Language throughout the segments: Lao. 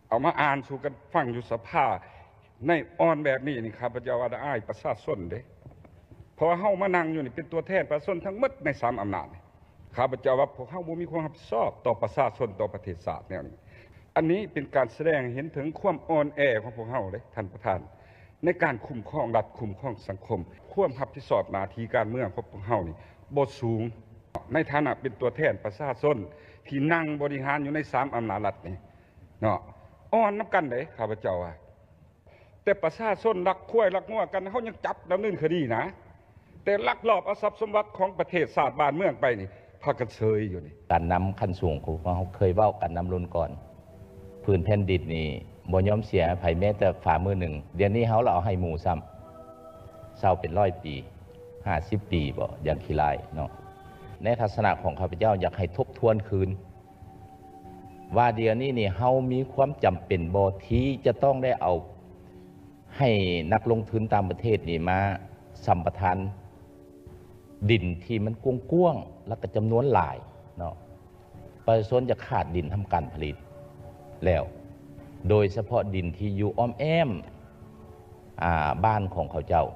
ເອົາມາອ່ານສູ່ກັນຟັງຢູ່ສະພາໃນອ່ອນແບບນີ້ນີ້ ຂ້າພະເຈົ້າວ່າລະອາຍປະຊາຊົນເດ້ ເພາະວ່າເຮົາມານັ່ງຢູ່ນີ້ເປັນຕົວແທນປະຊາຊົນທັງໝົດໃນສາມອຳນາດນີ້ ຂ້າພະເຈົ້າວ່າພວກເຮົາບໍ່ມີຄວາມຮັບຜິດຊອບຕໍ່ປະຊາຊົນ ຕໍ່ປະເທດຊາດແນວນີ້. ອັນນີ້ເປັນການສະແດງໃຫ້ເຫັນເຖິງຄວາມອ່ອນແອຂອງພວກເຮົາເດ້ທ່ານປະທານ ໃນການຄຸ້ມຄອງລັດ ຄຸ້ມຄອງສັງຄົມ ຄວາມຮັບຜິດຊອບໜ້າທີ່ການເມືອງຂອງພວກເຮົານີ້ບໍ່ສູງ ໃນຖານະເປັນຕົວແທນປະຊາຊົນທີ່ນັ່ງບໍລິຫານຢູ່ໃນສາມອຳນາດລັດນີ້ເນາະ ອ່ອນນຳກັນເດ້ ຂ້າພະເຈົ້າວ່າ ແຕ່ປະຊາຊົນລັກຄວາຍລັກງົວກັນ ເຮົາຍັງຈັບດຳເນີນຄະດີນະ ແຕ່ລັກລອບເອົາຊັບສົມບັດຂອງປະເທດຊາດບ້ານເມືອງໄປນີ້ ພາກັນເຊີຍຢູ່ນີ້. ການນຳຂັ້ນສູງຂອງພວກເຮົາເຄີຍເວົ້າກັນນຳລຸ້ນກ່ອນ ພື້ນແຜ່ນດິນນີ້ບໍ່ຍອມເສຍໃຫ້ໃຜແມ້ແຕ່ຝ່າມືໜຶ່ງ ດຽວນີ້ເຮົາລະເອົາໃຫ້ໝູ່ຊ້ຳ ເຊົາເປັນຮ້ອຍປີ ຫ້າສິບປີບໍ ຢ່າງຂີ້ລ້າຍເນາະ. ໃນທັດສະນະຂອງຂ້າພະເຈົ້າ ຢາກໃຫ້ທົບທວນຄືນ ວ່າດຽວນີ້ນີ້ເຮົາມີຄວາມຈຳເປັນບໍ່ ທີ່ຈະຕ້ອງໄດ້ເອົາໃຫ້ນັກລົງທຶນຕ່າງປະເທດນີ້ມາສຳປະທານດິນທີ່ມັນກວ້າງໆ ແລ້ວກໍຈຳນວນຫຼາຍເນາະ. ປະຊາຊົນຈະຂາດດິນທຳການຜະລິດແລ້ວ ໂດຍສະເພາະດິນທີ່ຢູ່ອ້ອມແອ້ມ ອາ ບ້ານຂອງເຂົາເຈົ້າ.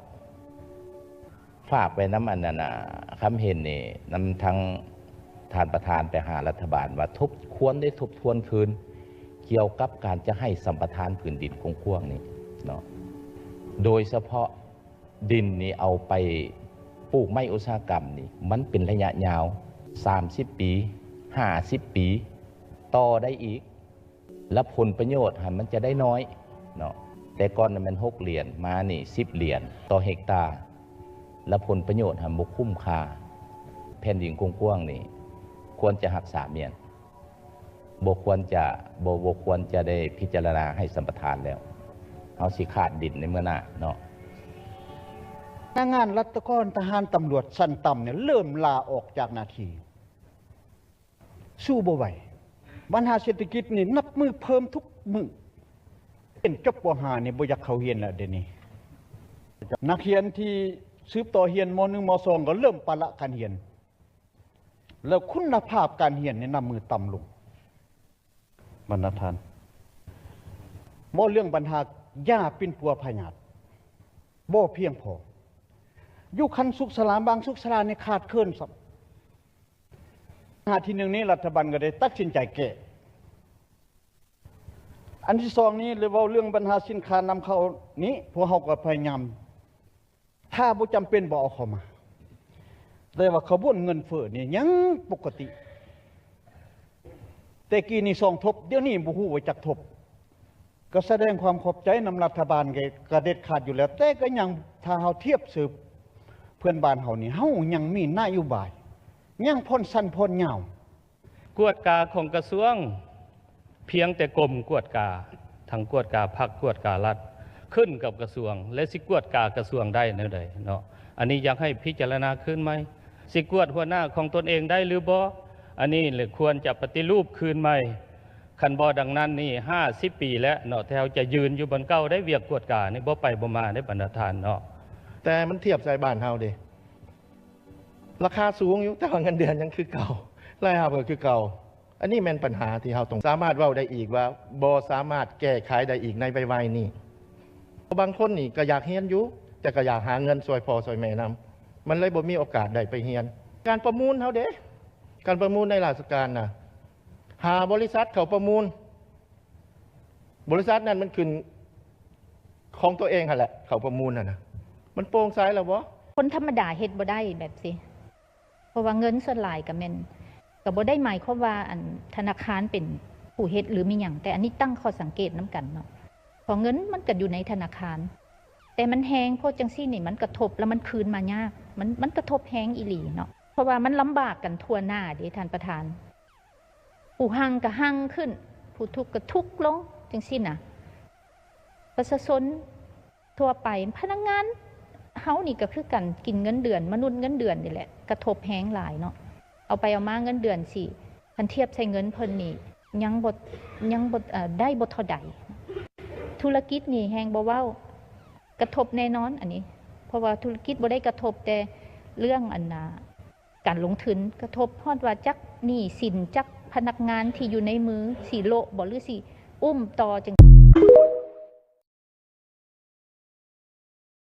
ຝາກໄວ້ນຳອັນນັ້ນນະ ຄຳເຫັນນີ້ ນຳທາງທ່ານປະທານໄປຫາລັດຖະບານວ່າ ທົບ ຄວນໄດ້ທົບທວນຄືນ ກ່ຽວກັບການຈະໃຫ້ສຳປະທານພື້ນດິນກວ້າງໆນີ້ເນາະ ໂດຍສະເພາະດິນນີ້ເອົາໄປປູກໄມ້ອຸດສາຫະກຳນີ້ ມັນເປັນໄລຍະຍາວ ສາມສິບປີ ຫ້າສິບປີ ຕໍ່ໄດ້ອີກ. ແລະ ຜົນປະໂຫຍດຫັ້ນມັນຈະໄດ້ໜ້ອຍເນາະ ແຕ່ກ່ອນນັ້ນແມ່ນຫົກຫຼຽນ ມານີ້ສິບຫຼຽນຕໍ່ເຮັກຕາ ແລະ ຜົນປະໂຫຍດຫັ້ນບໍ່ຄຸ້ມຄ່າ. ແຜ່ນດິນກວ້າງໆນີ້ຄວນຈະຮັກສາແມ່ນ ບໍ່ຄວນຈະ ບໍ່ ບໍ່ຄວນຈະໄດ້ພິຈາລະນາໃຫ້ສຳປະທານແລ້ວ ເຮົາຊິຂາດດິນໃນເມື່ອໜ້າເນາະ. ພະນັກງານລັດຖະກອນ ທະຫານ ຕຳຫຼວດ ຊັ້ນຕ່ຳນີ້ເລີ່ມລາອອກຈາກໜ້າທີ່. ສູ້ບໍ່ໄຫວ. ບັນຫາເສດຖະກິດນີ້ນັບມື້ເພີ່ມທຸກມື້. ເປັນຈົບ ປໍຫ້າ ນີ້ບໍ່ຢາກເຂົ້າຮຽນແລ້ວດຽວນີ້. ນັກຮຽນທີ່ສືບຕໍ່ຮຽນ ມໍໜຶ່ງ ມໍສອງ ກໍເລີ່ມປະລະການຮຽນ ແລ້ວຄຸນນະພາບການຮຽນນີ້ນັບມື້ຕ່ຳລົງ. ບັນດາທ່ານ ເວົ້າເລື່ອງບັນຫາຢາປິ່ນປົວພະຍາດ ບໍ່ພຽງພໍ. ຢູ່ຂັ້ນສຸກສາລາ ບາງສຸກສາລານີ້ຂາດເຂີນຊ້ຳ. ບັນຫາທີໜຶ່ງນີ້ລັດຖະບານກໍໄດ້ຕັດສິນໃຈແກ້. ອັນທີສອງນີ້ເວົ້າເລື່ອງບັນຫາສິນຄ້ານຳເຂົ້ານີ້ ພວກເຮົາກໍພະຍາຍາມ ຖ້າບໍ່ຈຳເປັນບໍ່ເອົາເຂົ້າມາ. ແຕ່ວ່າຂະບວນເງິນເຟີ້ນີ້ຍັງປົກກະຕິ. ແຕ່ກີ້ນີ້ສອງທົບ ດຽວນີ້ບໍ່ຮູ້ວ່າຈັກທົບ. ກໍສະແດງຄວາມຂອບໃຈນຳລັດຖະບານ ກໍ ກໍເດັດຂາດຢູ່ແລ້ວ ແຕ່ກໍຍັງ ຖ້າເຮົາທຽບໃສ່ເພື່ອນບ້ານເຮົານີ້ ເຮົາຍັງມີນະໂຍບາຍ ຍັງຜ່ອນສັ້ນຜ່ອນຍາວ. ກວດກາຂອງກະຊວງ ພຽງແຕ່ກົມກວດກາ ທັງກວດກາພັກ ກວດກາລັດ ຂຶ້ນກັບກະຊວງ ແລະ ຊິກວດກາກະຊວງໄດ້ແນວໃດເນາະ. ອັນນີ້ຢາກໃຫ້ພິຈາລະນາຄືນໃໝ່ ຊິກວດຫົວໜ້າຂອງຕົນເອງໄດ້ຫຼືບໍ່? ອັນນີ້ແຫຼະຄວນຈະປະຕິຮູບຄືນໃໝ່. ຄັນບໍ່ດັ່ງນັ້ນນີ້ ຫ້າສິບປີແລ້ວເນາະ ແຖວຈະຢືນຢູ່ບ່ອນເກົ່າໄດ້ ວຽກກວດການີ້ບໍ່ໄປບໍ່ມາໄດ້ ບັນດາທ່ານເນາະ. ແຕ່ມັນທຽບໃສ່ບ້ານເຮົາເດ້ ລາຄາສູງຢູ່ ແຕ່ວ່າເງິນເດືອນຍັງຄືເກົ່າ ລາຍຮັບກໍຄືເກົ່າ. ອັນນີ້ແມ່ນບັນຫາທີ່ເຮົາຕ້ອງສາມາດເວົ້າໄດ້ອີກວ່າ ບໍ່ສາມາດແກ້ໄຂໄດ້ອີກໃນໄວໆນີ້. ບາງຄົນນີ້ກໍຢາກຮຽນຢູ່ ແຕ່ກໍຢາກຫາເງິນຊ່ວຍພໍ່ຊ່ວຍແມ່ນຳ ມັນເລີຍບໍ່ມີໂອກາດໄດ້ໄປຮຽນ. ການປະມູນເຮົາເດ້ ການປະມູນໃນລາຊະການນະ ຫາບໍລິສັດເຂົ້າປະມູນ ບໍລິສັດນັ້ນມັນຂຶ້ນຂອງຕົວເອງຫັ້ນແຫຼະ ເຂົ້າປະມູນຫັ້ນນະ ມັນໂປ່ງໃສແລ້ວບໍ່? ຄົນທຳມະດາເຮັດບໍ່ໄດ້ແບບຊີ້ ເພາະວ່າເງິນສ່ວນຫຼາຍກໍແມ່ນ ກໍບໍ່ໄດ້ໝາຍຄວາມວ່າ ອັນ ທະນາຄານເປັນຜູ້ເຮັດຫຼືມີຫຍັງ ແຕ່ອັນນີ້ຕັ້ງຂໍ້ສັງເກດນຳກັນເນາະ ເພາະເງິນມັນກໍຢູ່ໃນທະນາຄານ ແຕ່ມັນແຮງໂພດຈັ່ງຊີ້ນີ້ ມັນກະທົບ ແລ້ວມັນຄືນມາຍາກ ມັນ ມັນກະທົບແຮງອີ່ຫຼີເນາະ ເພາະວ່າມັນລຳບາກກັນທົ່ວໜ້າເດ້ທ່ານປະທານ. ຜູ້ຮັ່ງກໍຮັ່ງຂຶ້ນ ຜູ້ທຸກກໍທຸກລົງ ຈັ່ງຊີ້ນະ. ປະຊາຊົນທົ່ວໄປ ພະນັກງານເຮົານີ້ກໍຄືກັນ ກິນເງິນເດືອນ ມະນຸດເງິນເດືອນນີ້ແຫຼະ ກະທົບແຮງຫຼາຍເນາະ. ເອົາໄປເອົາມາເງິນເດືອນຊິ ຄັນທຽບໃສ່ເງິນເພິ່ນນີ້ ຍັງບໍ່ ຍັງບໍ່ ເອີ ໄດ້ບໍ່ເທົ່າໃດ. ທຸລະກິດນີ້ແຮງບໍ່ເວົ້າ ກະທົບແນ່ນອນອັນນີ້ ເພາະວ່າທຸລະກິດບໍ່ໄດ້ກະທົບແຕ່ເລື່ອງ ອັນນ່າ ການລົງທຶນ ກະທົບຮອດວ່າຈັກໜີ້ສິນ ຈັກພະນັກງານທີ່ຢູ່ໃນມື ຊິໂລະບໍ່ ຫຼືຊິ ອຸ້ມຕໍ່ຈຶ່ງ